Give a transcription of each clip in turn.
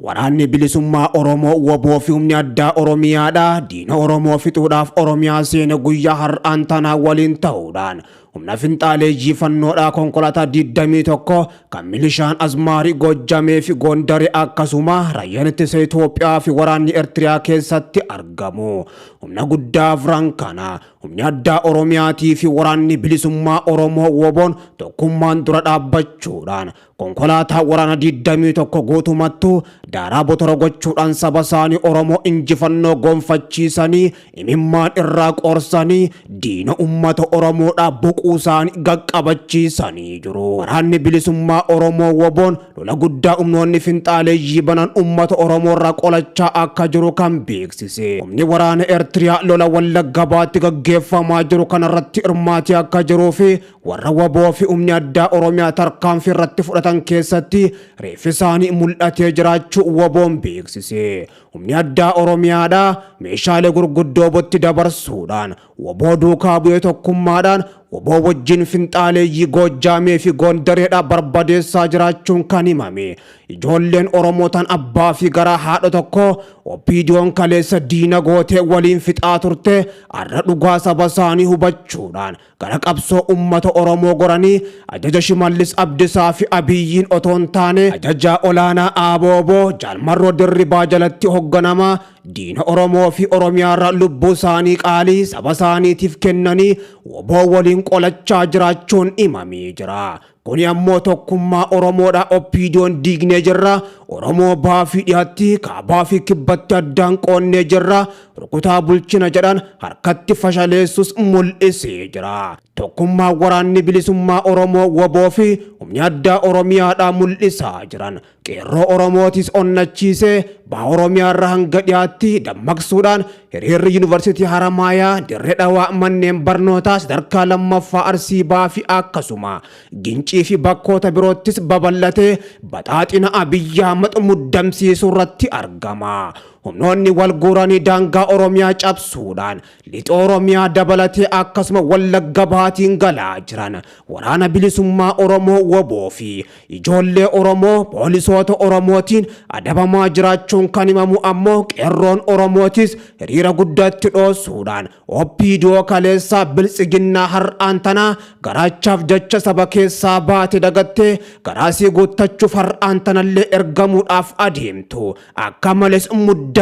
Waraanni Bilisummaa Oromoo WBO fi humni addaa Oromiyaadha diina Oromoo fixuudhaaf Oromiyaa seene guyyaa har'aan tanaa waliin ta'uudhaan humna finxaaleeyyii fannoodhaa konkolaataa 21 kan milishaan Azmaarii Goojjamee fi Goondarii akkasuma raayyaan ittisa Itoophiyaa fi waraanni Eertiriyaa keessatti argamu. Humna guddaa afran kana humni addaa Oromiyaatii fi waraanni bilisummaa Oromoo WBOn tokkummaan dura dhaabbachuudhaan konkolaataa waraana 21 guutumattuu daaraa botora gochuudhaan saba isaanii Oromoo injifannoo gonfachiisanii imimmaan irraa qorsanii diina ummata Oromoodhaa boquu isaanii qaqqabachiisanii jiru. Waraanni bilisummaa Oromoo WBOn lola guddaa humnoonni finxaaleeyyii banan ummata Oromoo irraa qolachaa akka jiru kan beeksise. Humni waraana Eertiriyaa lola Wallagga Bahaatti gaggeeffamaa jiru kanarratti hirmaatee akka jiruu fi warra WBO fi humni addaa Oromiyaa tarkaanfii irratti fudhatan keessatti reeffi isaanii mul'atee jiraachuu WBOn beeksise. Humni addaa Oromiyaadhaa meeshaalee gurguddoo WBOtti dabarsuudhaan WBO duukaa bu'ee tokkummaadhaan WBO wajjin finxaaleeyyii Goojjaamee fi Goondareedhaa barbadeessaa jiraachuun kan himame. Ijoolleen Oromoo tan abbaa fi garaa haadha tokko OPDOn kaleessa diina gootee waliin fixaa turte har'a dhugaa saba isaanii hubachuudhaan gara qabsoo ummata Oromoo goranii ajaja Shimallis Abdisaa fi Abiyyiin otoo hin taane ajajaa olaanaa ABO Jaalmarroo Dirribaa jalatti hoogganamaa diina Oromoo fi Oromiyaarra lubbuu isaanii qaalii saba isaaniitiif kennanii WBO waliin qolachaa jiraachuun himamee jira. Kuni ammoo tokkummaa Oromoodha OPDOn diignee jirra. Oromoo bahaa fi dhiyaatti kaabaa fi kibbatti addaan qoonnee jirra. Rukutaa bulchina jedhan harkatti fashaleessus mul'isee jira. Tokkummaa waraanni bilisummaa Oromoo WBO fi humni addaa Oromiyaadhaa mul'isaa jiran. Qeerroo Oromootis onnachiisee baha Oromiyaarra hanga dhiyaatti dammaqsuudhaan hiriirri Yuunivarsiitii Haramaayaa, Dirree Dhawaa, manneen barnootaa sadarkaa lammaffaa Arsii Bahaa fi akkasuma Gincii fi bakkoota biroottis babal'atee baxaaxina Abiyyi Ahmad muddamsiisuu irratti argama. Humnoonni wal guuranii daangaa Oromiyaa cabsuudhaan lixa Oromiyaa dabalatee akkasuma Wallagga Bahaatiin galaa jiran waraana bilisummaa Oromoo WBO fi ijoollee Oromoo poolisoota Oromootiin adabamaa jiraachuun kan himamu ammoo qeerroon Oromootis hiriira guddaatti dhoosuudhaan OPDO kaleessaa biltsiginnaa har'aan tanaa garaachaaf jecha saba keessaa baate dagattee garaasii guuttachuuf har'aan tanallee ergamuudhaaf adeemtu akka malees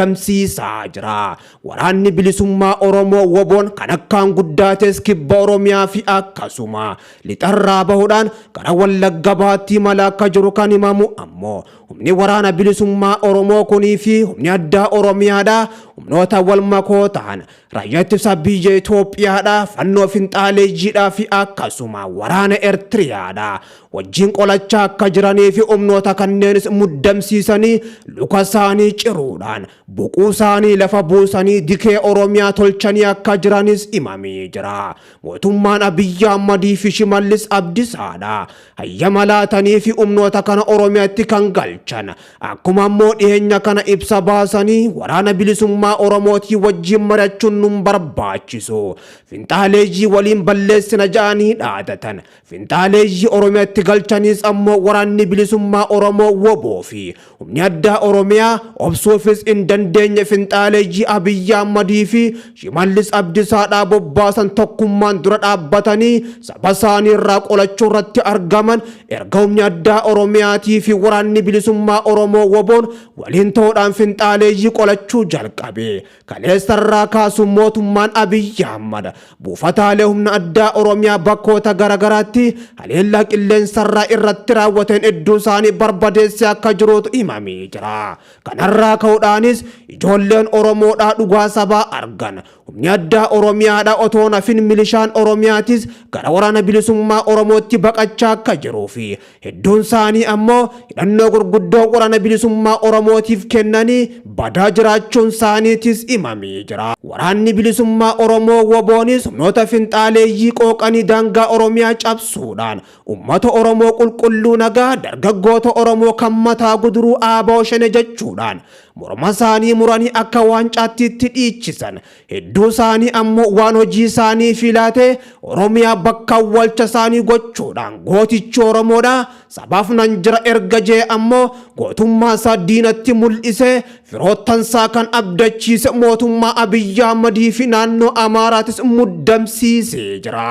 muddamsiisaa jira. Waraanni bilisummaa Oromoo WBOn kan akkaan guddaates kibba Oromiyaa fi akkasuma lixarraa bahuudhaan gara Wallagga Bahaatti imala akka jiru kan himamu ammoo humni waraana bilisummaa Oromoo kunii fi humni addaa Oromiyaadha humnoota wal makoo ta'an raayyaa ittisa biyya Itoophiyaadha fannoo finxaaleeyyiidhaa fi akkasuma waraana Eertiriyaadha wajjin qolachaa akka jiranii fi humnoota kanneenis muddamsiisanii luka isaanii ciruudhaan boquu isaanii lafa buusanii dikee Oromiyaa tolchanii akka jiranis himamee jira. Mootummaan Abiyyi Ahmadii fi Shimallis Abdisaadha. Hayyama laatanii fi humnoota kana Oromiyaatti kan galchan. Akkuma ammoo dhiyeenya kana ibsa baasanii waraana bilisummaa Oromootii wajjin mari'achuun nun barbaachisu. Finxaaleeyyii waliin balleessina ja'anii dhaadatan. Finxaaleeyyii Oromiyaatti galchaniis ammoo waraanni bilisummaa Oromoo WBO fi humni addaa Oromiyaa obsuufis hin dandeenye finxaaleeyyii Abiyyi Ahmadii fi Shimallis Abdisaadhaa bobbaasan tokkummaan dura dhaabbatanii saba isaanii irraa qolachuu irratti argaman erga humni addaa Oromiyaatii fi waraanni bilisummaa Oromoo WBOn waliin ta'uudhaan finxaaleeyyii qolachuu jalqabe. Kaleessarraa kaasuun mootummaan Abiyyi Ahmad buufataalee humna addaa Oromiyaa bakkoota garaagaraatti haleellaa qilleensarraa irratti raawwateen hedduu isaanii barbadeessee akka jirutu himamee jira. Kanarraa ka'uudhaanis ijoolleen Oromoodhaa dhugaa sabaa argan. Humni addaa Oromiyaadhaa otoo nafin milishaan Oromiyaatis gara waraana bilisummaa Oromootti baqachaa akka jiruu fi hedduun isaanii ammoo hidhannoo gurguddoo waraana bilisummaa Oromootiif kennanii badaa jiraachuun isaaniitis himamee jira. Waraanni bilisummaa Oromoo WBOnis humnoota finxaaleeyyii qooqanii daangaa Oromiyaa cabsuudhaan ummata Oromoo qulqulluu nagaa dargaggoota Oromoo kan mataa guduruu ABO shane jechuudhaan morma isaanii muranii akka waancaatti itti dhiichisan. Hedduu isaanii ammoo waan hojii isaanii filaate Oromiyaa bakka awwaalcha isaanii gochuudhaan gootichi Oromoodha sabaaf nan jira erga jee ammoo gootummaa isaa diinatti mul'ise firoottansaa kan abdachiise mootummaa Abiyyi Ahmadii fi naannoo Amaaraatis muddamsiisee jira.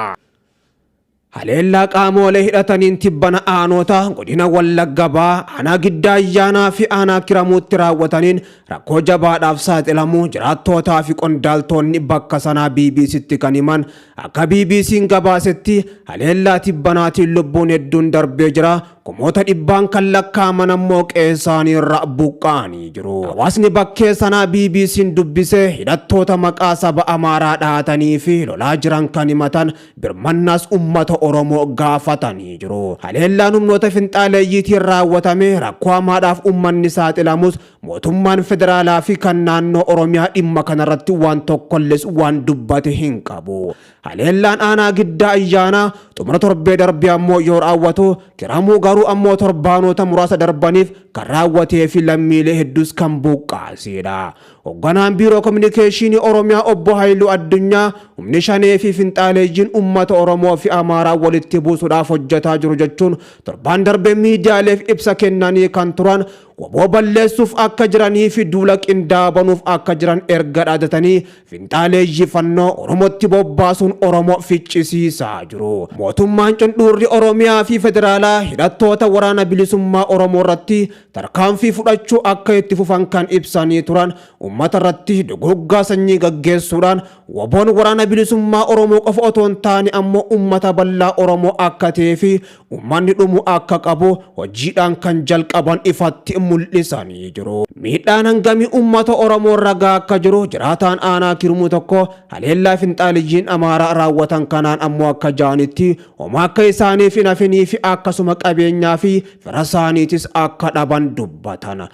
Haleellaa qaamoolee hidhataniin tibbana aanoota godina Wallagga Bahaa aanaa Giddaa Ayyaanaa fi aanaa Kiramuutti raawwataniin rakkoo jabaadhaaf saaxilamuu jiraattootaa fi qondaaltoonni bakka sanaa BBCtti kan himan. Akka BBC'n gabaasetti haleellaa tibbanaatiin lubbuun hedduun darbee jira. Kumoota dhibbaan kan lakkaa'aman ammoo qe'ee isaanii irraa buqqa'anii jiru. Hawaasni bakkee sanaa BBC'n dubbise hidhattoota maqaa saba Amaaraa dhahatanii fi lolaa jiran kan himatan birmannaas uummata Oromoo gaafatanii jiru. Haleellaan humnoota finxaaleeyyiitiin raawwatame rakkoo hamaadhaaf uummanni saaxilamus mootummaan federaalaa fi kan naannoo Oromiyaa dhimma kanarratti waan tokkolles waan dubbate hin qabu. Haleellaan aanaa Giddaa Ayyaanaa xumura torbee darbee ammoo yoo raawwatu, Kiramuu garuu ammoo torbaanota muraasa darbaniif kan raawwatee fi lammiilee hedduus kan buqqaasedha. Hoogganaan Biiroo Kominikeeshinii Oromiyaa Obbo Haayiluu Addunyaa humni Shanee fi finxaaleeyyiin uummata Oromoo fi Amaaraa walitti buusuudhaaf hojjetaa jiru jechuun torbaan darbee miidiyaaleef ibsa kennanii kan turan WBO balleessuuf akka jiranii fi duula qindaa'aa banuuf akka jiran erga dhaadatanii finxaaleeyyii fannoo Oromootti bobbaasuun Oromoo ficcisiisaa jiru. Mootummaan cundhuurri Oromiyaa fi federaalaa hidhattoota waraana bilisummaa Oromoo irratti tarkaanfii fudhachuu akka itti fufan kan ibsanii turan uummata irratti duguuggaa sanyii gaggeessuudhaan WBOn waraana bilisummaa Oromoo qofa otoo hin taane ammoo uummata bal'aa Oromoo akka ta'ee fi uummanni dhumu akka qabu hojiidhaan kan jalqaban ifatti mul'isanii jiru. Miidhaan hangamii uummata Oromoo irra gahaa akka jiru jiraataan aanaa Kirmuu tokko haleellaa finxaaliyyiin Amaaraa raawwatan kanaan ammoo akka ja'anitti homaa akka isaaniif hin hafinii fi akkasuma qabeenyaa fi fira isaaniitis akka dhaban dubbatan.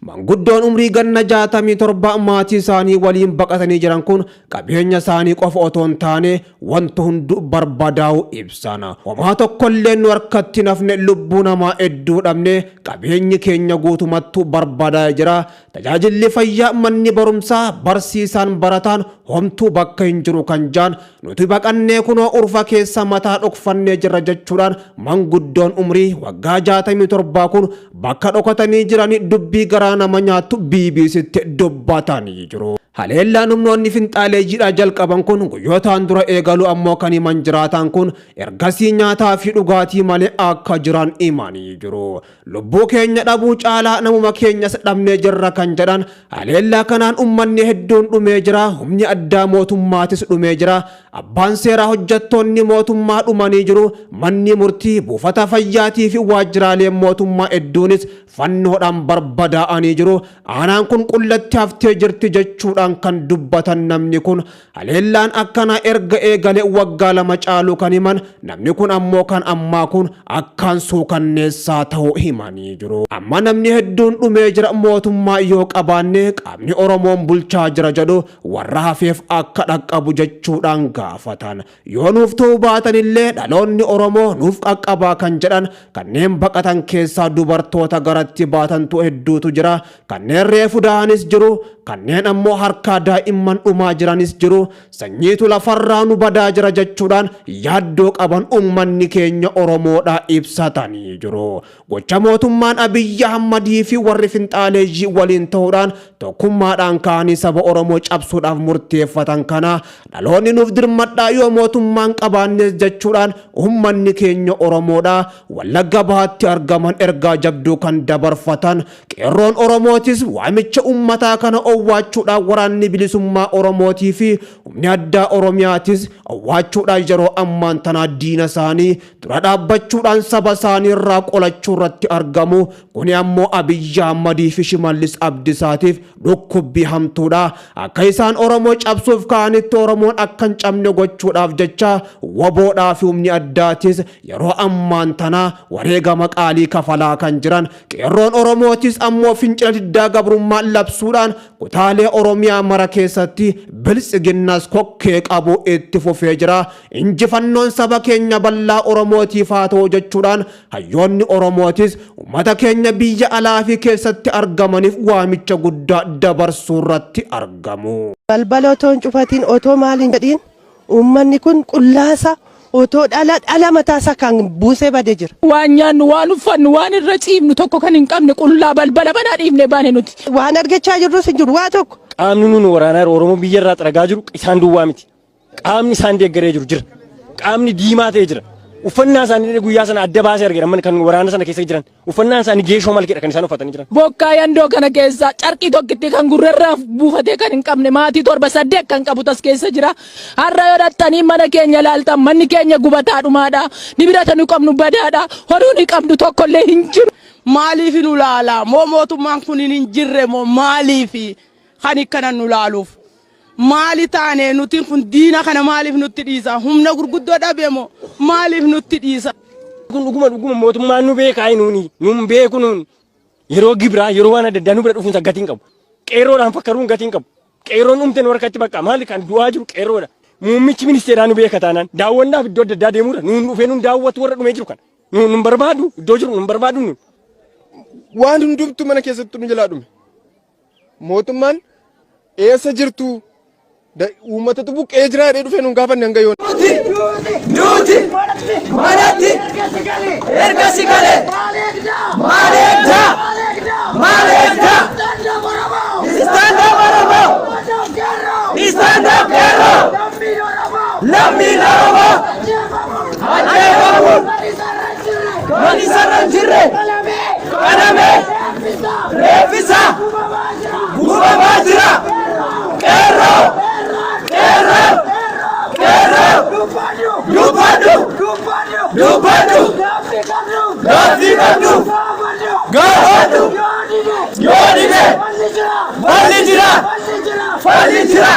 Manguddoon umrii ganna 67 maatii isaanii waliin baqatanii jiran kun qabeenya isaanii qofa otoo hin taane wanti hundu barbadaa'u ibsan. Homaa tokkollee nu harkatti hin hafne, lubbuu namaa hedduu dhabne, qabeenyi keenya guutumattu barbadaa'ee jira. Tajaajilli fayyaa, manni barumsaa, barsiisaan, barataan homtuu bakka hin jiru kan jaan nuti baqannee kunoo urfa keessa mataa dhokfannee jirra jechuudhaan manguddoon umrii waggaa 67 kun bakka dhokatanii jiranii dubbii garaa nama nyaattu BBCtti dubbatanii jiru. Haleellaan humnoonni finxaaleeyyiidhaa jalqaban kun guyyootaan dura eegaluu ammoo kan himan jiraataan kun ergasii nyaataa fi dhugaatii malee akka jiran himanii jiru. Lubbuu keenya dhabuu caalaa namuma keenyas dhabnee jirra kan jedhan haleellaa kanaan uummanni hedduun dhumee jira, humni addaa mootummaatis dhumee jira, abbaan seeraa hojjettoonni mootummaa dhumanii jiru, manni murtii, buufata fayyaatii fi waajjiraaleen mootummaa hedduunis fannoodhaan barbadaa'anii jiru. Aanaan kun qullatti haftee jirti jechuudhaan kan dubbatan namni kun haleellaan akkanaa erga eegale waggaa 2 caaluu kan himan namni kun ammoo kan ammaa kun akkaan suukanneessaa ta'uu himanii jiru. Amma namni hedduun dhumee jira, mootummaa yoo qabaanne qaamni Oromoon bulchaa jira jedhu warra hafeef akka dhaqqabu jechuudhaan gaafatan. Yoo nuuf ta'uu baatanillee dhaloonni Oromoo nuuf qaqqabaa kan jedhan kanneen baqatan keessaa dubartoota garatti baatantu hedduutu jira. Kanneen reefu da'anis jiru, kanneen ammoo harkaa daa'imman dhumaa jiranis jiru. Sanyiitu lafarraa nu badaa jira jechuudhaan yaaddoo qaban uummanni keenya Oromoodha ibsatanii jiru. Gocha mootummaan Abiyyi Ahmadii fi warri finxaaleeyyii waliin ta'uudhaan tokkummaadhaan ka'anii saba Oromoo cabsuudhaaf murteeffatan kana dhaloonni nuuf dirmadhaa yoo mootummaan qabaannes jechuudhaan uummanni keenya Oromoodha Wallagga Bahaatti argaman ergaa jabduu kan dabarfatan. Qeerroon Oromootis waamicha uummataa kana owwaachuudhaan waraanni bilisummaa Oromootii fi humni addaa Oromiyaatis owwaachuudhaan yeroo ammaan tanaa diina isaanii dura dhaabbachuudhaan saba isaanii irraa qolachuu irratti argamu. Kuni ammoo Abiyyi Ahmadii fi Shimallis Abdisaatiif dhukkubbii hamtuudha. Akka isaan Oromoo cabsuuf ka'anitti Oromoon akka hin cabne gochuudhaaf jecha WBOdhaa fi humni addaatis yeroo ammaan tanaa wareegama qaalii kafalaa kan jiran. Qeerroon Oromootis ammoo fincila diddaa gabrummaa labsuudhaan Kutaalee Oromiyaa mara keessatti Biltsiginnas kokkee qabu itti fufee jira. Injifannoon saba keenya bal'aa Oromootiif haa ta'u jechuudhaan hayyoonni Oromootis uummata keenya biyya alaa fi keessatti argamaniif waamicha guddaa dabarsuu irratti argamu. Balbala otoo hin cufatiin, otoo maal hin jedhiin, uummanni kun qullaasa otoo dhala dhala mataasaa kan buusee bade jira. Waan nyaannu, waan uffannu, waan irra ciifnu tokko kan hin qabne, qullaa balbala banaa dhiifne baane nuti. Waan argachaa jirrus hin jiru waa tokko. Qaamni nuun waraanaa jiru, Oromoo biyya irraa xaragaa jiru isaan duwwaa miti. Qaamni isaan deeggaree jiru jira. Qaamni diimaa ta'e jira. Uffannaa isaanii guyyaa sana adda baasee argeera kan waraana sana keessa jiran. Uffannaan isaanii geeshoo malkeedha kan isaan uffatanii jiran. Bokkaa yandoo kana keessa carqii tokkitti kan gurrarraa buufatee kan hin qabne, maatii torba saddeet kan qabu tas keessa jira. Har'a yoo dhattanii mana keenya laaltan, manni keenya gubataadhumaadha. Ni birata nu qabnu badaadha. Horii ni qabnu tokkollee hin jiru. Maaliif nu laala? Moo mootummaan kun hin jirre moo maaliif kan akkana nu laaluuf? Maali taane nuti kun? Diina kana maaliif nutti dhiisa? Humna gurguddoo dhabe moo maaliif nutti dhiisa? Kun dhuguma dhuguma mootummaan nu beekaa? Nuuni nun beeku. Nuun yeroo gibiraa, yeroo waan adda addaa nu bira dhufuun gatii hin qabu. Qeerroodhaan fakkaruun gatii hin qabu. Qeerroon dhumte nu harkatti bakka maali kan du'aa jiru qeerroodha. Muummichi ministeeraa nu beeka taanaan daawwannaaf iddoo adda addaa deemuudha. Nuun dhufee nun daawwatu warra dhumee jiru kana. Nuun nun barbaadu, iddoo jiru nun barbaadu nuun. Waan hundumtu mana keessatti nu jalaa dhume. Mootummaan eessa jirtu? Uummatatu buqqee jira jedhee dhufee nun gaafanne hanga yoon. Duuti manatti erga si galee maal eegdaa? Maal eegdaa? Stand up Oromoo! Stand up Qeerroo! Lammiin Oromoo ajjeefamuun kan isarra hin jirre qalamee reeffisaa gubamaa jira. Qeerroo! Qeerroo! Qeerroo! Dubbadhu! Dubbadhu! Gaaffii qabdu! Gaafadhu! Yoo dide! Falli jira! Falli jira!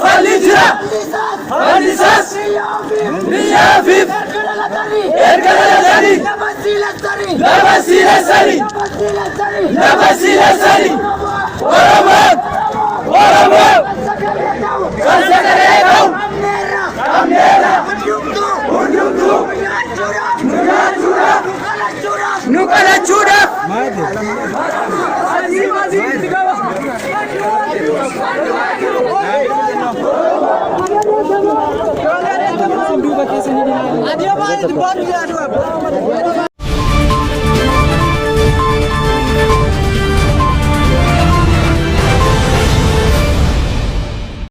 Falli jira! Falli isaas biyya ofiif erga dhalatanii lafa siilessanii lafa siilessanii Oromoon Oromoon kan sagalee ta'u qabneerra, hundumtuu nu nyaachuudhaaf, nu qalachuudhaaf.